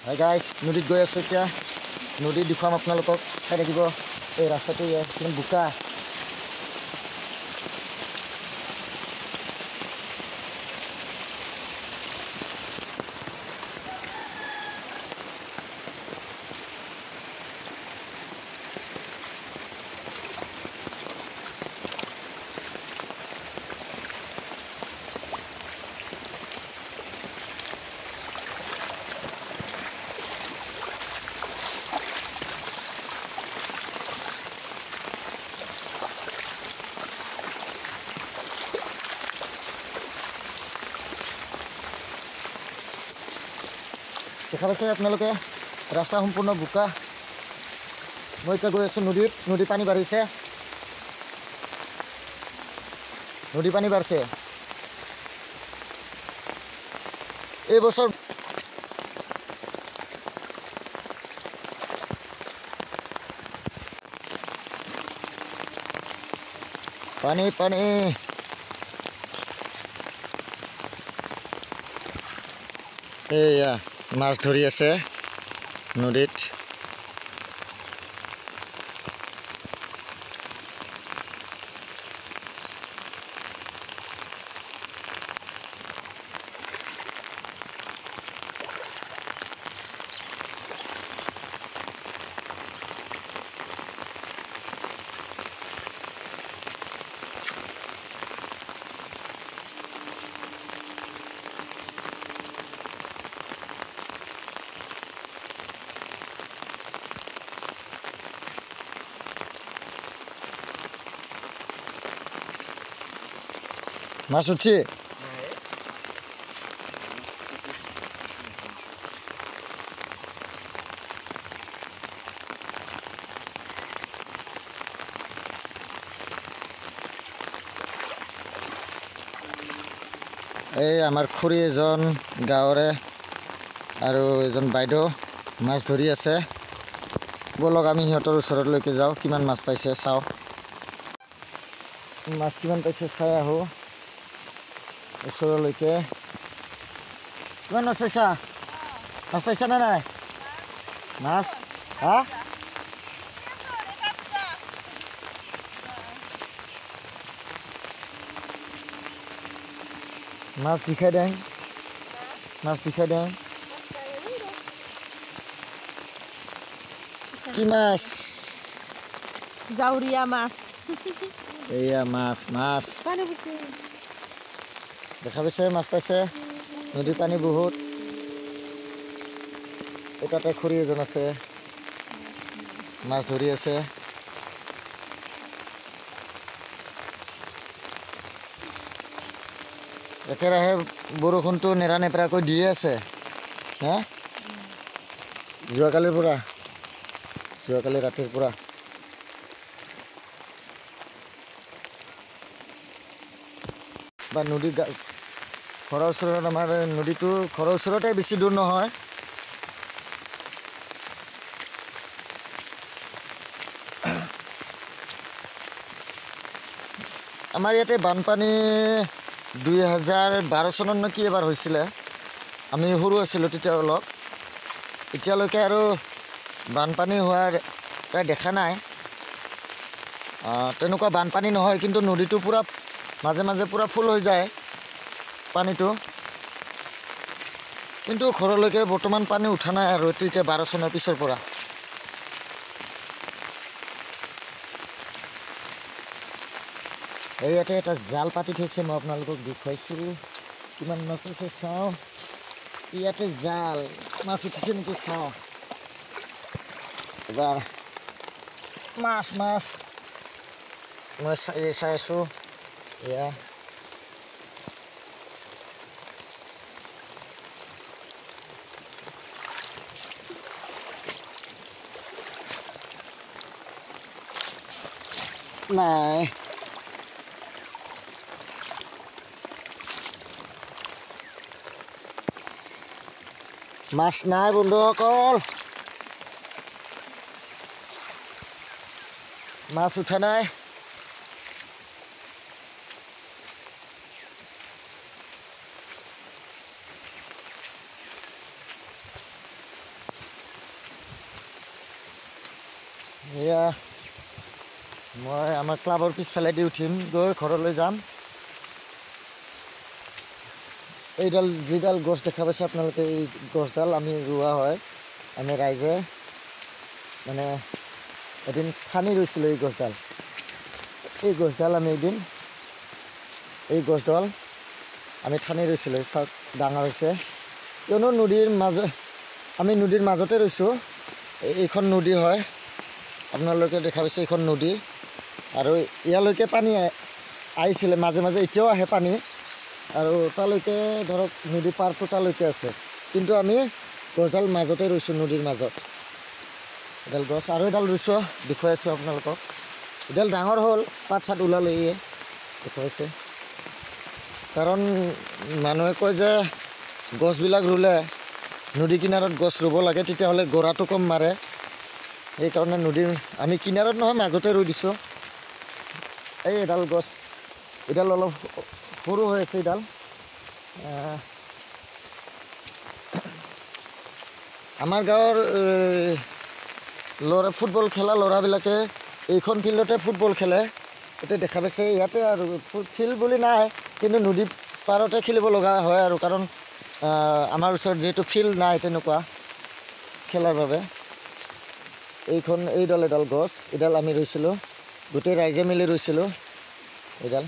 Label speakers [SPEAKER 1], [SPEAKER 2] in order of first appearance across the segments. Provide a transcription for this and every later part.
[SPEAKER 1] Hi guys, নদীত গৈ আছোঁ এতিয়া। নদী দেখুৱাম আপোনালোকক, চাই থাকিব। এই ৰাস্তাটো ইয়াত কিমান বোকা। দেখা পাইছে আপোনালোকে, ৰাস্তা সম্পূৰ্ণ বোকা। মই এতিয়া গৈ আছোঁ নদীত। নদীৰ পানী বাঢ়িছে, নদীৰ পানী বাঢ়িছে এই বছৰ। পানী পানী এইয়া মাছ ধৰি আছে নদীত। মাছ উঠছে। এই আমাৰ খুৰী এজন গাঁৱৰে আৰু এজন বাইদেউ মাছ ধৰি আছে। ব'লক আমি সিহঁতৰ ওচৰলৈকে যাওঁ, কিমান মাছ পাইছে চাওঁ। মাছ কিমান পাইছে চাই আহোঁ ওচৰলৈকে। কিমান মাছ পাইছা? মাছ পাইছা নে নাই মাছ? হা, মাছ দেখাই দেন, মাছ দেখাই দেন। কি মাছ?
[SPEAKER 2] জাউৰিয়া মাছ।
[SPEAKER 1] এইয়া মাছ, মাছ দেখা পাইছে, মাছ পাইছে। নদীৰ পানী বহুত। এই তাতে খুৰী এজন আছে, মাছ ধৰি আছে। একেৰাহে বৰষুণটো নেৰা নেপেৰাকৈ দিয়ে আছে হে, যোৱাকালিৰ পৰা, যোৱাকালি ৰাতিৰ পৰা। বা নদী ঘৰৰ ওচৰত, আমাৰ নদীটো ঘৰৰ ওচৰতে, বেছি দূৰ নহয়। আমাৰ ইয়াতে বানপানী 2012 চনত নে কি এবাৰ হৈছিলে। আমি সৰু আছিলোঁ তেতিয়া অলপ। এতিয়ালৈকে আৰু বানপানী হোৱাৰ প্ৰায় দেখা নাই। তেনেকুৱা বানপানী নহয়, কিন্তু নদীটো পূৰা মাজে মাজে পূৰা ফুল হৈ যায় পানীটো। কিন্তু ঘৰলৈকে বৰ্তমান পানী উঠা নাই আৰু এতিয়া 12 চনৰ পিছৰ পৰা। ইয়াতে এটা জাল পাতি থৈছে, মই আপোনালোকক দেখুৱাইছোঁ। কিমান মাছ পাইছে চাওঁ। ইয়াতে জাল, মাছ উঠিছে নেকি চাওঁ এবাৰ। মাছ মাছ মই চাই আছোঁ। এয়া নাই, মাছ নাই বন্ধুসকল, মাছ উঠা নাই। এয়া মই আমাৰ ক্লাবৰ পিছফালেদি উঠিম, গৈ ঘৰলৈ যাম। এইডাল যিডাল গছ দেখা পাইছে আপোনালোকে, এই গছডাল আমি ৰোৱা হয়। আমি ৰাইজে মানে এদিন খানি ৰুইছিলোঁ এই গছডাল। এই গছডাল আমি এদিন, এই গছডাল আমি ঠানি ৰুইছিলোঁ। চাওক ডাঙৰ হৈছে। কিয়নো নদীৰ মাজত, আমি নদীৰ মাজতে ৰুইছোঁ। এইখন নদী হয়, আপোনালোকে দেখা পাইছে এইখন নদী। আৰু ইয়ালৈকে পানী আহিছিলে মাজে মাজে, এতিয়াও আহে পানী। আৰু তালৈকে ধৰক নদী পাৰটো তালৈকে আছে, কিন্তু আমি গছডাল মাজতে ৰুইছোঁ, নদীৰ মাজত এডাল গছ। আৰু এডাল ৰুইছোঁ, দেখুৱাই আছোঁ আপোনালোকক। এডাল ডাঙৰ হ'ল, পাত চাত ওলালে, দেখুৱাইছে। কাৰণ মানুহে কয় যে গছবিলাক ৰুলে নদী কিনাৰত গছ ৰুব লাগে, তেতিয়াহ'লে গৰাটো কম মাৰে। সেইকাৰণে নদীৰ আমি কিনাৰত নহয়, মাজতে ৰুই দিছোঁ। এই এডাল গছ, এডাল অলপ সৰু হৈ আছে এইডাল। আমাৰ গাঁৱৰ ল'ৰা, ফুটবল খেলা ল'ৰাবিলাকে এইখন ফিল্ডতে ফুটবল খেলে। এতিয়া দেখা পাইছে ইয়াতে আৰু ফিল্ড বুলি নাই, কিন্তু নদী পাৰতে খেলিব লগা হয় আৰু, কাৰণ আমাৰ ওচৰত যিহেতু ফিল্ড নাই তেনেকুৱা খেলাৰ বাবে। এইখন এইডাল এডাল গছ, এডাল আমি ৰুইছিলোঁ, গোটেই ৰাইজে মিলি ৰুইছিলোঁ এইডাল।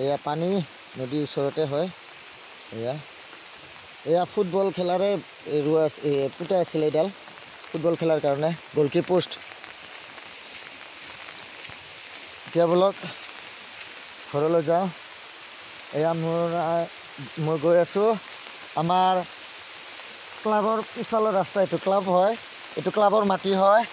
[SPEAKER 1] এয়া পানী নদীৰ ওচৰতে হয়। এয়া এয়া ফুটবল খেলাৰে ৰোৱা পোতা আছিলে এইডাল, ফুটবল খেলাৰ কাৰণে গ'লকি পোষ্ট। এতিয়া বলক ঘৰলৈ যাওঁ। এয়া মই গৈ আছোঁ আমাৰ ক্লাবৰ পিছফালৰ ৰাস্তা। এইটো ক্লাব হয়, এইটো ক্লাবৰ মাটি হয়।